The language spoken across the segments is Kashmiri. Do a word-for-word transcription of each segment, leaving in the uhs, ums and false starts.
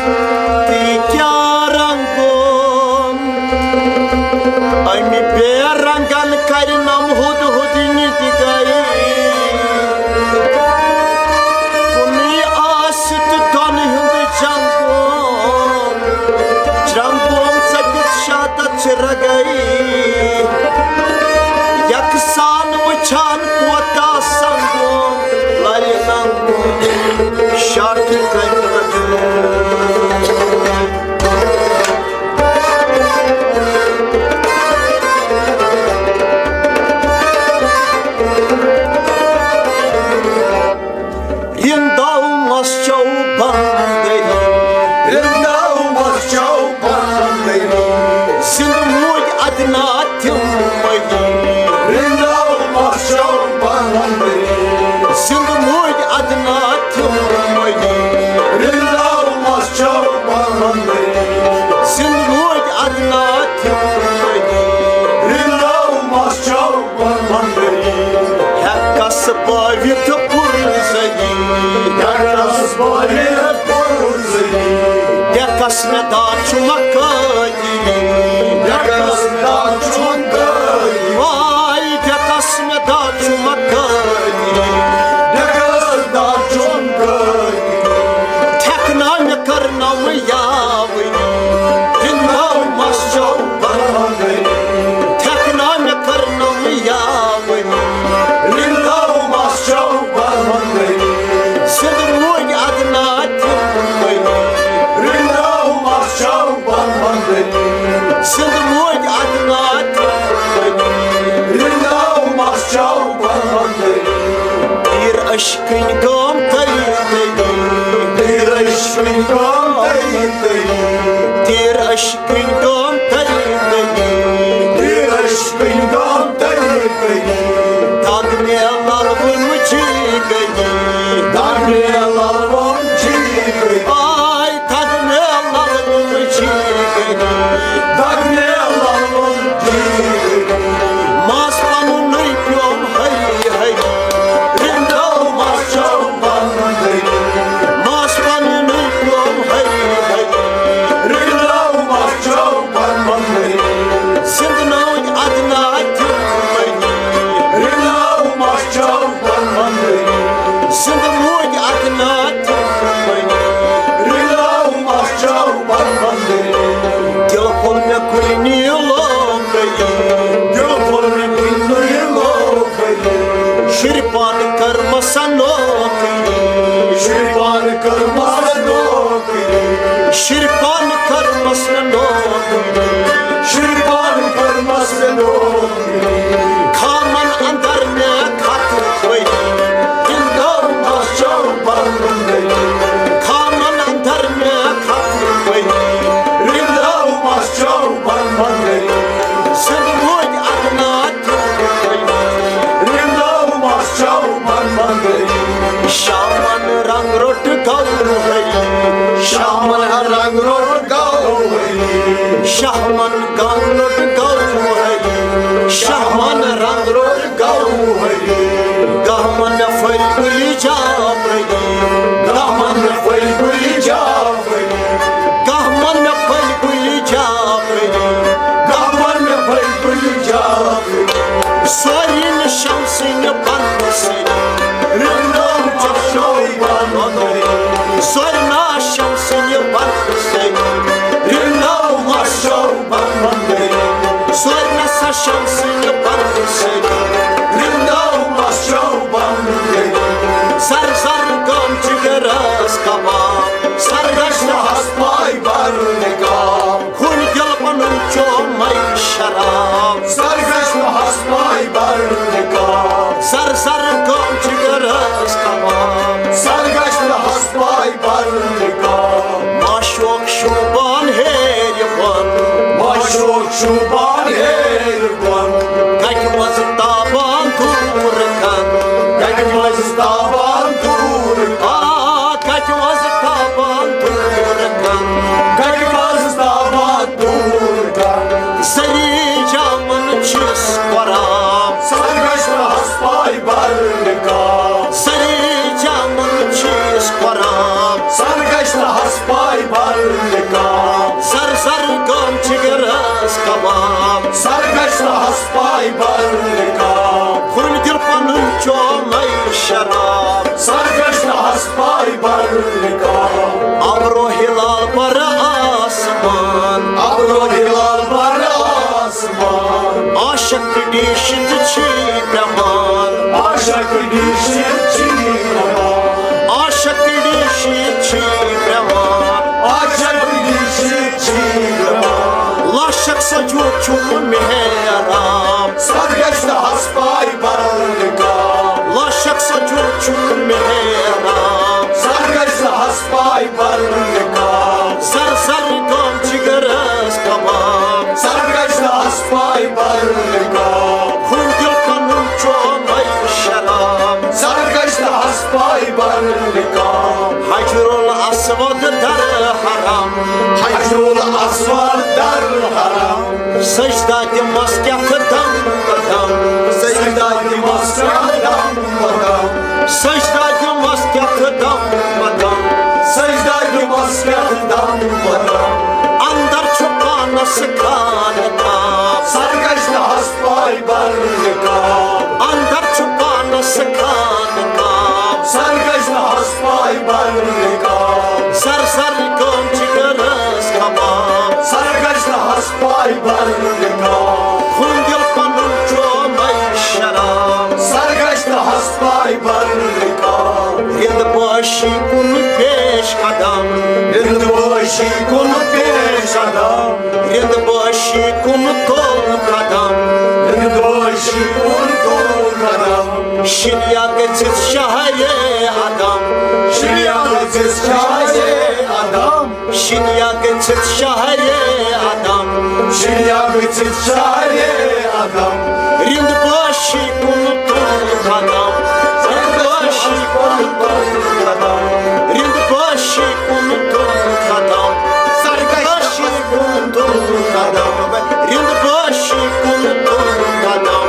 تہٕ یہِ کیٛاہ رنٛگوم؟ اَمہِ بے رنٛگن کرِ نم ہُد ہُد نِتہِ گٔے۔ کُنُے آسہِ تہٕ دۄن ہُنٛد جنٛگوم۔ جنٛگوم ژٔٹِتھ شہدت چھِ رگے۔ یکسان وٕچھان کوتاہ سنگوم۔ لرِ ننگوم شاٹھِ کنہِ رِندو مس چو بندری۔ رِندو مس چو بندری۔ زِندٕ موٗدۍ ادنا تِم مٔدی۔ رِندو مس چو بندری۔ زِندٕ موٗدۍ ادنا تِم مٔدی۔ رِندو مس چو بندری۔ زِندٕ موٗدۍ ادنا تِم مٔدی۔ رِندو مس چو ہٮ۪کس بٲوِتھ پُرزٔدی۔ ہٮ۪کس بٲوِتھ پُرزٔدی۔ ڈٮ۪کس مےٚ دار چھُ مکٲدی۔ ڈٮ۪کس مےٚ دار چھُ مکٲدی۔ واے ڈٮ۪کس مےٚ دار چھُ مکٲدی۔ ڈٮ۪کس دار چھُ مکٲدی۔ ٹھٮ۪کنہ مےٚ کٔر نوٚو یاوٕنی۔ رِندو مس چو بندری۔ ٹھٮ۪کنہ مےٚ کٔر نوٚو یاوٕنی۔ رِندو مس چو بندری۔ زِندٕ موٗدۍ ادنا تِم مٔدی۔ رِندو مس چو بندری۔ زِندٕ موٗدۍ ادنا تِم مٔدی۔ رِندو مس چو بندری۔ تیٖر عشقٕنۍ گٲم تٔری تٔری۔ تیٖر عشقٕنۍ گٲم تٔری تٔری۔ تیٖر عشقٕنۍ گٲم تٔری تٔری۔ تیٖر عشقٕنۍ گٲم تٔری تٔری۔ دگ مےٚ للوُن جی گٔدی۔ دگ مےٚ للوُن جی گٔدی۔ آے دگ مےٚ للوُن جی گٔدی۔ دگ مےٚ للوُن جی گٔدی۔ ماس پنُنُے پیوم ہری ہری۔ رِندو مس چو بندری۔ ماس پنُنُے پیوم ہری ہری۔ رِندو مس چو بندری۔ زِندٕ نوٕنۍ ادنا تِم مٔدی۔ رِندو مس چو بندری۔ زِندٕ موٗدۍ ادنا تِم مٔدی۔ رِندو مس چو بندری۔ دِل پھوٚل مےٚ گُلہِ نیٖلو گٔدی۔ دِل پھوٚل مےٚ گُلہِ نیٖلو گٔدی۔ شُرۍ پانہٕ کٔرمَس نوکری۔ شُرۍ پانہٕ کٔرمَس نوکری۔ شُرۍ پانہٕ کٔرمَس نوکری۔ شُرۍ پانہٕ کٔرمَس نوکری۔ خامن اندر مےٚ خط ؤری۔ رِندو مس چو بندری۔ خامن اندر مےٚ خط ؤری۔ رِندو مس چو بندری۔ زِندٕ موٗدۍ ادنا تِم مٔدی۔ رِندو مس چو بندری۔ شامن رنگ روٚٹ گوہری۔ شامن رنگ روٚٹ گوہری۔ شامن گنگ روٚٹ گوہری۔ شامن رنگ روٚٹ گوہری۔ گہمن مےٚ پھٔلۍ گُلی جاپری۔ گہمن مےٚ پھٔلۍ گُلی جاپری۔ گہمن مےٚ پھٔلۍ گُلی جاپری۔ گہمن مےٚ پھٔلۍ گُلی جاپری۔ سورِ نہٕ شمسٕنہِ پنسٕے۔ رِندو مس چو بندری۔ سورِ نہٕ شمسٕنہِ پنسٕے۔ رِندو مس چو بندری۔ سورِ نہٕ شمسٕنہِ پنسٕے۔ رِندو مس چو بندری۔ زر زر گام جگرس کباب۔ سر گژھِ نہٕ ہس پاے برنہِ کام۔ خوٗنہِ دِل پنُن چومے شراب۔ سر گژھِ نہٕ ہس پاے برنہِ کام۔ سر سر گام جگرس کباب۔ سر گژھِ نہٕ ہس پاے برنہِ کام۔ معشوق شوٗبان ہیرِ بۄن۔ معشوق شوٗبان ہیرِ بۄن۔ کتہِ منٛز تابان دوٗر شراب۔ سرگشتہس پاے بر نقاب۔ ابرو ہلال بر آسمان۔ ابرو ہلال بر آسمان۔ عاشق ڈیشت چھی پیوان۔ عاشق ڈیشت چھی پیوان۔ عاشق ڈیشت چھی پیوان۔ عاشق ڈیشت چھی پیوان۔ لاشک سجود چھُم محراب۔ سرگشتہس پاے بر نقاب۔ لاشک سجود چھُم محراب۔ سرگشتہس پاے بر نقاب۔ زر زر گام جگرس کباب۔ سرگشتہس پاے بر نقاب۔ ہُنٛد دل پنُن چومے شراب۔ سرگشتہس پاے بر نقاب۔ حجر الاسود در حرم۔ حجر الاسود در حرم۔ سجدہ دِمس کیٛاہ دم بدم۔ سجدہ دِمس کیٛاہ دم بدم۔ سجدہ دِمس کیٛاہ دم بدم۔ سجدہ دِمس کیٛاہ دم بدم۔ اندر چھُ پانس خانہٕ تاب۔ سرگشتہس پاے بر نقاب۔ اندر چھُ پانس خانہٕ تاب۔ سرگشتہس پاے بر نقاب۔ زر زر گام جگرس کباب۔ سرگشتہس پاے بر نقاب۔ ہُنٛد دل پنُن چومے شراب۔ سرگشتہس پاے بر نقاب۔ رند باشی کُن پیش قدم۔ رند باشی کُن پیش قدم۔ رند باشی کُن تُل قدم۔ رند باشی کُن تُل قدم۔ شریا گژھِ شاہے عدم۔ شریا گژھِ شاہے عدم۔ شریا گژھِ شاہے عدم۔ شریا گژھِ شاہے عدم۔ رند باشی کُن تُل قدم۔ رند باشی کُن تُل قدم۔ رند باشی کُن تُل قدم۔ سرگشتہس کُن تُل قدم۔ رند باشی کُن تُل قدم۔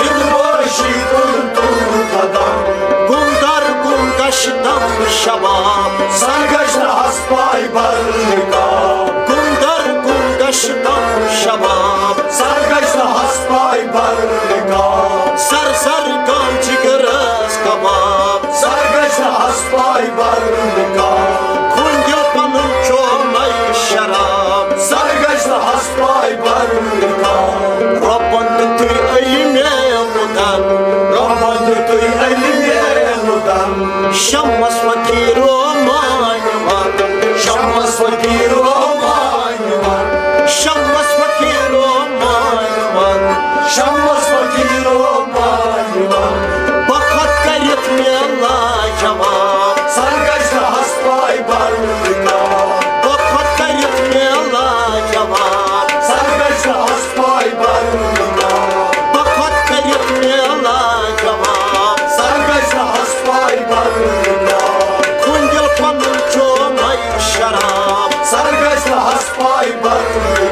رند باشی کُن تُل قدم۔ گُم در گُم گشتم شباب۔ سرگشتہس پاے بر نقاب۔ گُم در گُم گشتم شباب۔ سرگشتہس پاے بر نقاب۔ زر زر گام جگرس کباب۔ سرگشتہس پاے بر نقاب۔ ہُنٛد دل پنُن چومے شراب۔ سرگشتہس پاے بر نقاب۔ رۄبن دیُتُے علمِ مُدن۔ رۄبن دیُتُے علمِ مُدن۔ شمس فقیرو مانوان۔ شمس فقیرو مانوان۔ شمس فقیرو مانوان۔ شمس فقیرو مانوان۔ بخت کٔرِتھ مےٚ لاجواب۔ سرگشتہس پاے بر نقاب۔ بخت کٔرِتھ مےٚ لاجواب۔ سرگشتہس پاے بر نقاب۔ بخت کٔرِتھ مےٚ لاجواب۔ سرگشتہس پاے بر نقاب۔ ہُنٛد دل پنُن چومے شراب۔ سرگشتہس پاے بر